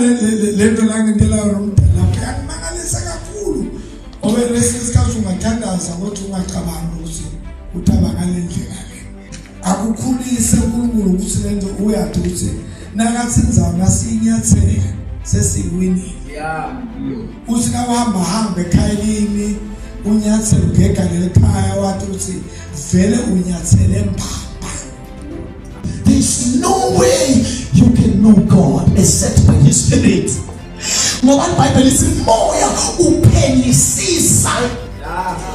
Le nto la ngentela yona umdala lapho yangimangalisa kakhulu, ngoba lesinye isikhathi ungathandaza kodwa ungacabangi ukuthi uthaba ngale ndlela le. Akukhulise uNkulunkulu ukuthi le nto uyathi ukuthi nakathi indzawo nasiyinyathela sesiwinile. Uthi nawuhamba hamba ekhaya kimi unyathele ugega leli khaya, wathi ukuthi vele unyathele mbamba. There is no way you can know God except by His Spirit. Ngoba iBhayibheli lithi moya uphenyisisa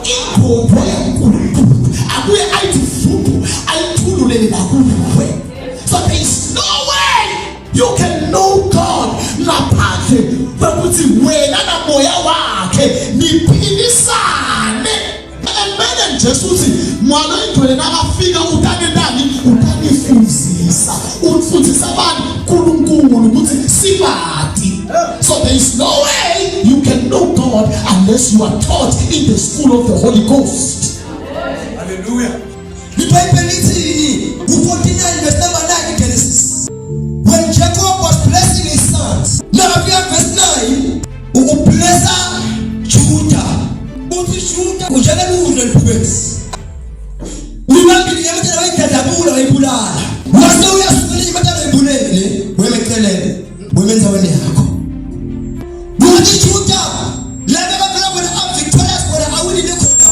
ingqondo yaNkulunkulu. Abuye ayithi fudu ayithululele nakuwe. So there is no way you can know God ngaphandle kwekuthi wena namoya wakhe niphilisane. Empeleni Jesu uthi mwana oyingcwele nakafika utanentani utanifundisa ufundisa abantu uNkulunkulu ukuthi sibati. So there is no way you can know God unless you are taught in the school of the Holy Ghost. Hallelujah. IBhayibheli lithini ku-49 verse number 9 Genesis? When Jacob was blessing his sons, nakafika verse 9 ublessa Judah. Uthi Judah unjengeludle libhubesi. Uyibambile inyamatela wayidadabula wayibulala. Wase uyasuka le nyamatela wayibulele wemecelele wemenzaweni yakho. Kuthi Judah laba bavela khona a-victorious khona awinile khona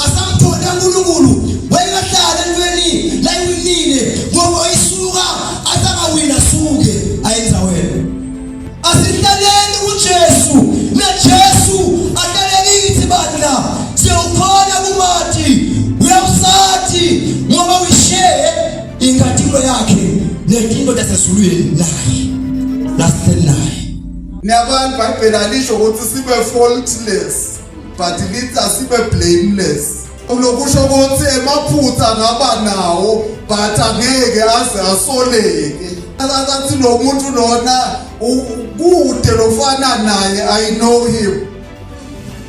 asamthonda uNkulunkulu wayengahlala entweni layiwinile ngoba wayisuka asangawina suke ayenza wena. Asihlaleni kuJesu naJesu ahlale kithi bandla siyawukhona kumathi uyawusathi ngoba uyishiye inkathilo yakhe netinto tasezulwini naye lasihleli naye. Niyabona iBhayibheli alisho ukuthi sibe faultless but lithi asibe blameless. Lokusho ukuthi emaphutha angaba nawo but angeke aze asoleke. Athi lo muntu lona kude lofana naye, I know him.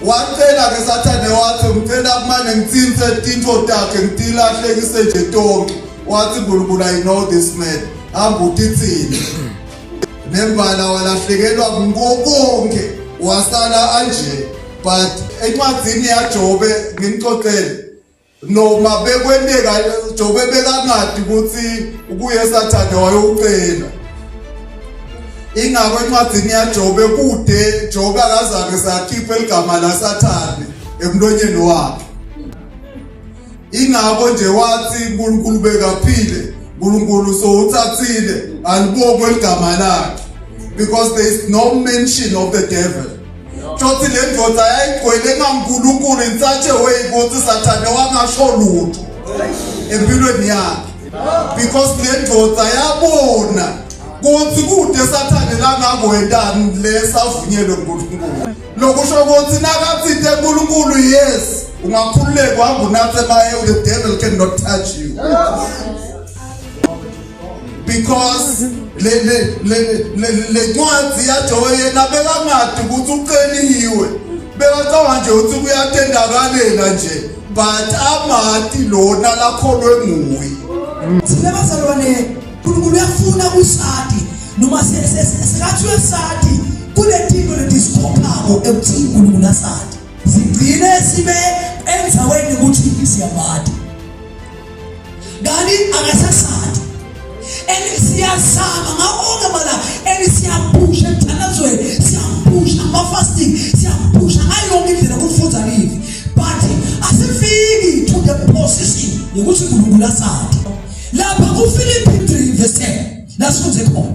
Wacela ke Sathane wathi ngicela kumane ngitsintse tintfo takhe ngitilahlekise nje tonke. Wathi uNkulunkulu, I know this man. Hamba utitsini. Nembala walahlekelwa konke wasala anje, but encwadzini yaJobe ngimxoxele noma bekwenteka Jobe bekangadi ukuthi kuye Sathane wayocela. Ingakho encwadzini yaJobe kude Jobe akazange sakhiphe ligama la Sathane emlonyeni wakhe. Ingakho nje wathi uNkulunkulu bekaphile, uNkulunkulu sowuthathile, alibongwe ligama lakhe, because there is no mention of the devil. Shothi le ndoda yayigcwele ngaNkulunkulu in such a way ukuthi Sathane wangasho lutho empilweni yakhe, because le ndoda yabona kuthi kude Sathane langakwentani lesavunyelwe uNkulunkulu. Lokusho ukuthi nakathinte uNkulunkulu, yes, ungakhululeka uhamba unathe maye, the devil cannot touch you, because le le le le le ncwadi yaJobe yena bekangadi ukuthi uceliwe, bekacabanga nje ukuthi kuyatendakalela nje, but amati lona lakholwe nguye. Thina bazalwane uNkulunkulu uyafuna kusati noma sekathi uyasati kunetinto letisikhokhako ekuthini uNkulunkulu asati sigcine sibe endzaweni ukuthi siyamati kanti akasasati and siyazama ngawo onke mala and siyapusha emthandazweni, siyapusha ngama-fasting, siyapusha ngayo yonke indlela kufunza livi, but asifiki to the position yokuthi uNkulunkulu asati. Lapha kuFilipi 3 verse 10 lasifunze khona.